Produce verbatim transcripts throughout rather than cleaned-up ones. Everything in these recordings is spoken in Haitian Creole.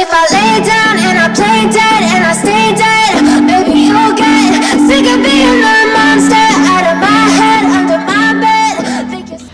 If I lay down and I play dead and I stay dead, maybe you'll get sick of being the monster out of my head, under my bed. Think it's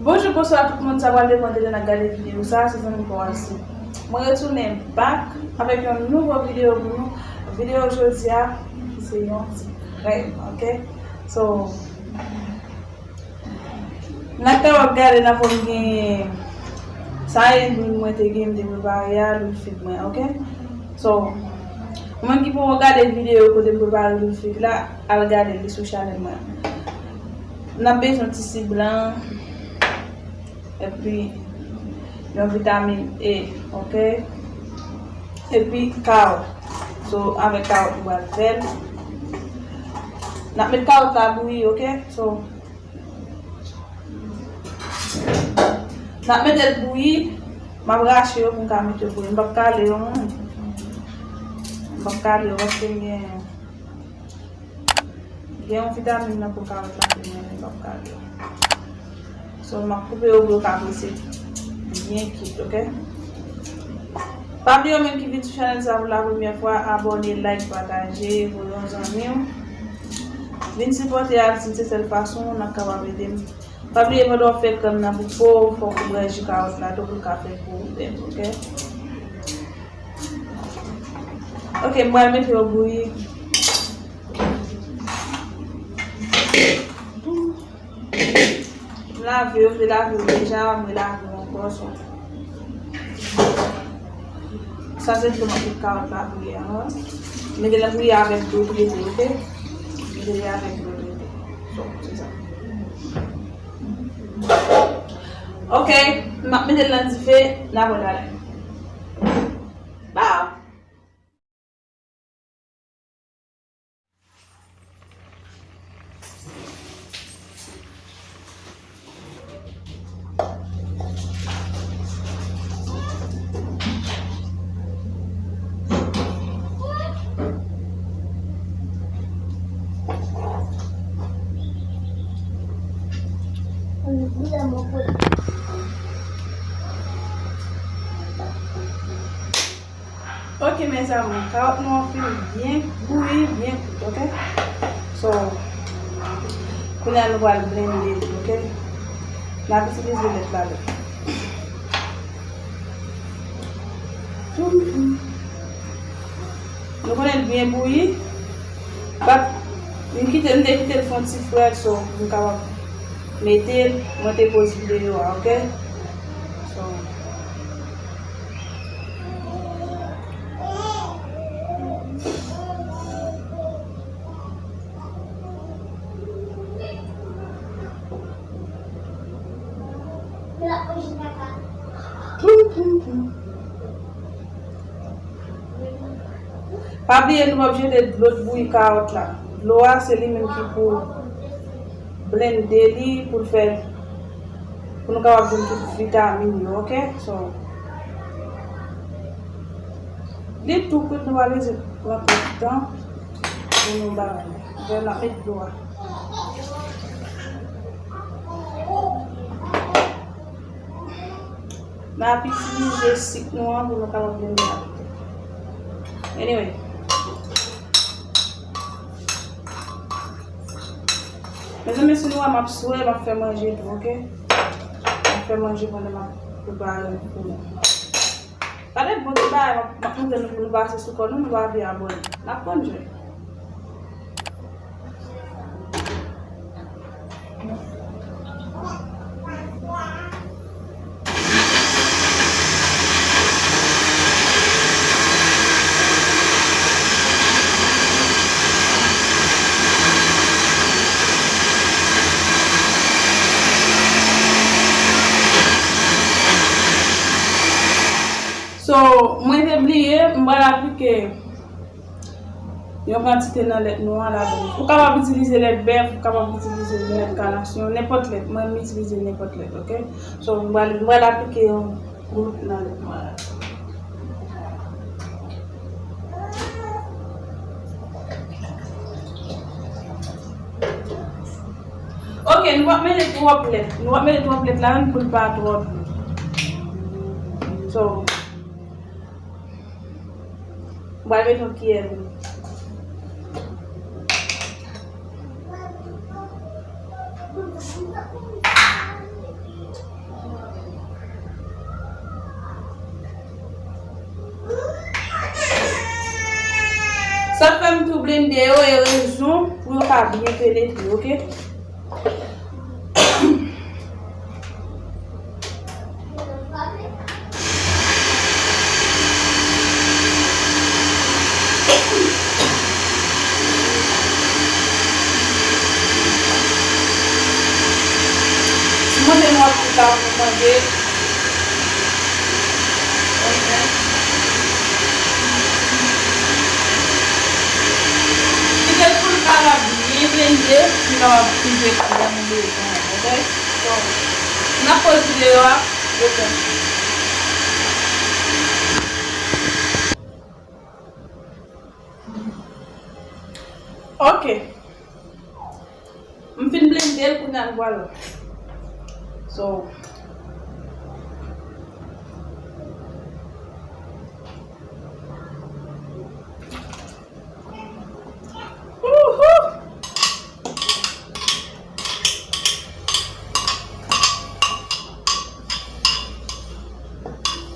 Bonjou, bonswa tout moun, sa pral depann de lè n ap gade videyo sa, se zanmi pa w Alcide. Mwen retounen back avèk yon nouvo videyo pou nou. Videyo jodi a, se yon ti krèm, ok? So, n ap kapab gade nan fòm gen sa e lwil mwen te gen, m te prepare a, lwil fig mwen, ok? So, ou menm ki poko gade videyo kote m prepare lwil fig la, al gade li sou chanèl mwen. N ap bezwen tisi blan, epi yon vitamin E, ok? Epi kawòt. So, avèk kawòt nou pral fè l. N ap met kawòt la bouyi, ok? So, n ap mete l bouyi. M ap rache yo pou m ka mete yo bouyi. M p ap kale yo, non. M p ap kale yo paske m gen, gen yon vitamin nan po kawòt la ke m renmen, m p ap kale yo. So, m ap koupe yo pou yo ka prese byen kit, ok? Pa bliye, ou menm ki vin sou chanèl sa pou la premyè fwa, abòne, like, pataje, voye yon zanmi w. Vin sipòte Alcide, se sèl fason n ap kapab ede m. Pa bliye, pandan w fè krèm nan pou po w, fòk ou bwè ji kawòt la tou pou l ka fè po w bèl, ok? Ok, m pral mete yo bouyi. M lave yo, m te lave yo deja, m relave yo ankò, so. Sa se dlo m ap met kawòt la bouyi an. Mete l bouyi avèk dlo trete, ok? Mete li avèk dlo trete. So, se sa. Ok, m ap mete l nan dife, n ap wè talè. Bye! Ok, mezanmi, kawòt nou an fin byen bouyi, byen kwit, ok? So, kounye a nou pral blende li, ok? N ap itilize lèt la tou. Nou konnen l byen bouyi, but m kite, m te kite l fè yon ti frèt, so, pou m kapab mete l, mwen te poze videyo a, ok? So, Pa bliye, nou p ap jete dlo k bouyi kawòt la. Dlo a, se li menm ki pou blende li, pou l fè, pou nou kapab jwenn tout vitamin yo, ok? So, li tou kwit, nou pa bezwen pran twòp tan pou nou bagay. N ap met dlo a. N ap itilize sik nou an pou nou kapab blende avèk li. Anyway. Mezanmi, si nou wè m ap swe, m ap fè manje tou, ok? M ap fè manje pandan m ap prepare l pou nou. Gade bon ti bagay m ap, m ap montre nou pou nou pase sou kò nou, nou pa vle abòne. N ap konn jwe. So, mwen te bliye, m pral aplike yon kantite nan lèt nou an ladan. Ou kapab itilize lèt bèf, ou kapab itilize lèt kanasyon, nenpòt lèt. Mwen, m itilize nenpòt lèt, ok? So, m pral, m pral aplike yon gout nan lèt nou an la. Ok, nou p ap mete twòp lèt. Nou p ap mete twòp lèt ladan l pou l pa twò dlo. So, M pral mete yon kiyè dlo. Sa fè m tou blende yo, e rezon pou yo ka byen penetre, oke? Si w mande m w ap fè sa pou manje. Kite l pou l kapab byen blende, pou l kapab peze krèm ou bezwen, oke? So, n ap poze videyo a, le tan. Oke. M fin blende l, kounye a l pral. So, wouhou!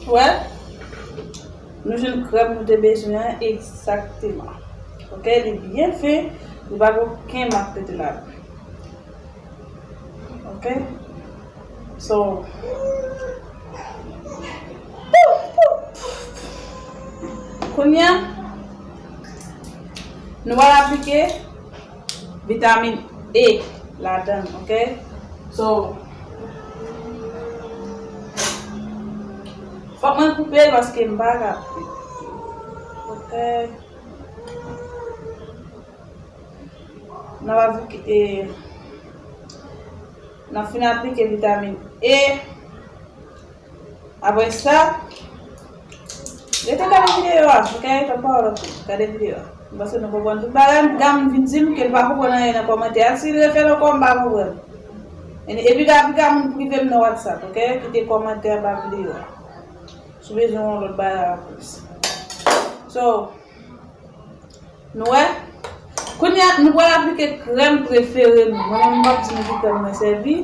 Wè? Nou jwenn krèm nou te bezwen an egzakteman. Oke, li byen fen, li pa gen okenn mak pete ladan. Oke? So, kounye a, nou pral aplike vitamin E ladan, oke? So, fòk mwen koupe l paske m pa ka koupe. Oke. N ap aplike, e, n ap fin aplike vitamin E. Apre sa, rete gade videyo a, oke? Tanpri, gade videyo a. M panse nou konprann tout bagay. Gen moun vin di m ke l pa konprann anyen nan kòmantè a. Si l refè l ankò, m pa konprann. Epi gen, gen moun prive m nan WhatsApp, oke? Kite kòmantè anba videyo a. Si w bezwen yon lòt bagay anplis. So, nou wè? Kounye a, nou pral aplike krèm prefere nou. Mwen menm, m p ap di nou ki krèm mwen sèvi.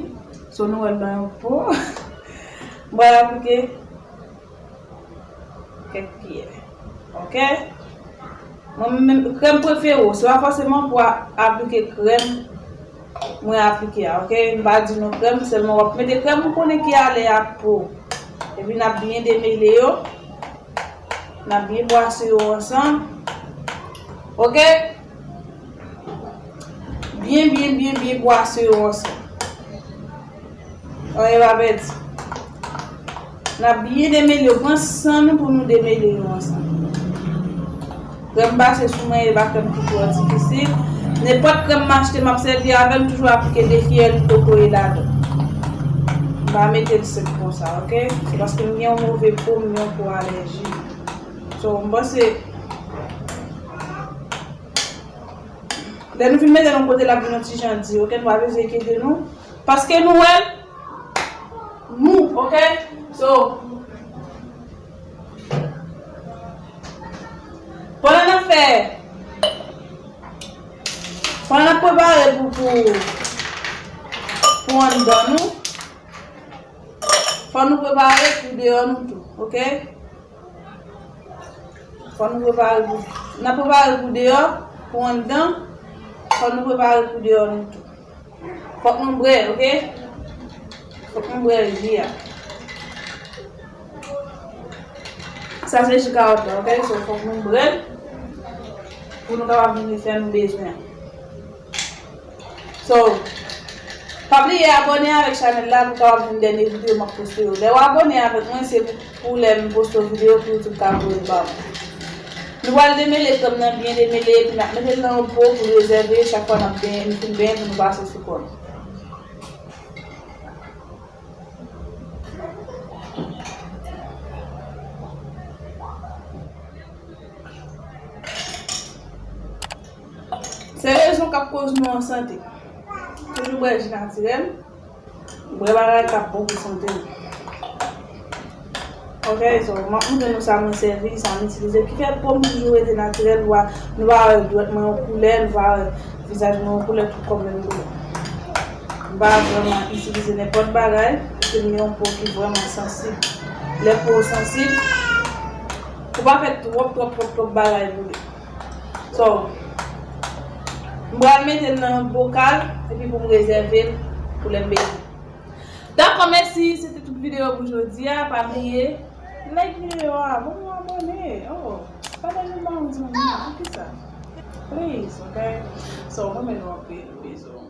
So, nou wè l nan yon po. M pral aplike kèk kiyè. Oke? Mwen menm, krèm prefere w. Se pa fòseman pou a-, aplike krèm mwen aplike a, oke? M pa di nou krèm, sèlman w ap mete krèm ou konnen ki ale ak po. Epi n ap byen demele yo. N ap byen bwase yo ansanm. Oke? Byen, byen, byen, byen bwase yo ansanm. Anyen pa pèdi. N ap byen demele yo. Pran san nou pou nou demele yo ansanm. Krèm pase sou mwen, e pa krèm ki twò difisil. Nenpòt krèm m achte, m ap sèvi avè l, m toujou aplike de kiyè lwil kokoye ladan. M pa mete l sèk konsa, oke? Se paske m gen yon move po, m gen yon po alèji. So, m panse, lè nou fin mete l yon kote, l ap vin yon ti jan di, oke? Nou pa bezwen enkyete nou. Paske nou wè l mou, oke? So, pandan n ap fè, pandan n ap prepare pou, pou, pou anndan nou, fò nou prepare pou deyò nou tou, oke? Fò nou prepare pou, n ap prepare pou deyò, pou anndan, fò nou prepare pou deyò nou tou. Fòk nou bwè, oke? Fòk nou bwè ji a. Sa se ji kawòt la, oke? So, fòk nou bwè l pou nou kapab vin fè nou bezwen. So, pa bliye abòne avèk chanèl la pou kapab jwenn dènye videyo m ap poste yo. Lè w abòne avèk mwen, se pou, pou lè m poste yon videyo pou YouTube ka voye l ba w. Nou pral demele krèm nan byen demele, epi n ap mete l nan yon po pou rezève chak fwa n ap benyen, nou fin benyen pou nou pase sou kò nou. Se rezon k ap koz nou an sante. Toujou bwè ji natirèl. Bwè bagay k ap bon pou sante nou. Ok, so, m ap montre nou sa mwen sèvi, sa m itilize. Ki fè po m toujou rete natirèl, nou pa, nou pa wè dwèt mwen yon koulè, nou pa wè vizaj mwen yon koulè, tout kò m menm koulè. M pa vrèman itilize nenpòt bagay, paske m gen yon po ki vrèman sansib. Lè po w sansib, ou pa fè twòp, twòp, twòp, twòp bagay pou li. So, m pral mete l nan bokal, epi pou m rezève l pou lè m bezwen. Dakò, mèsi. Se te tout videyo pou jodi a. Pa bliye like videyo a, ban m yon abòne. Oh, pataje l ba yon zanmi. Pou kisa? Please, ok? So, mwen renmen nou anpil. Bizou.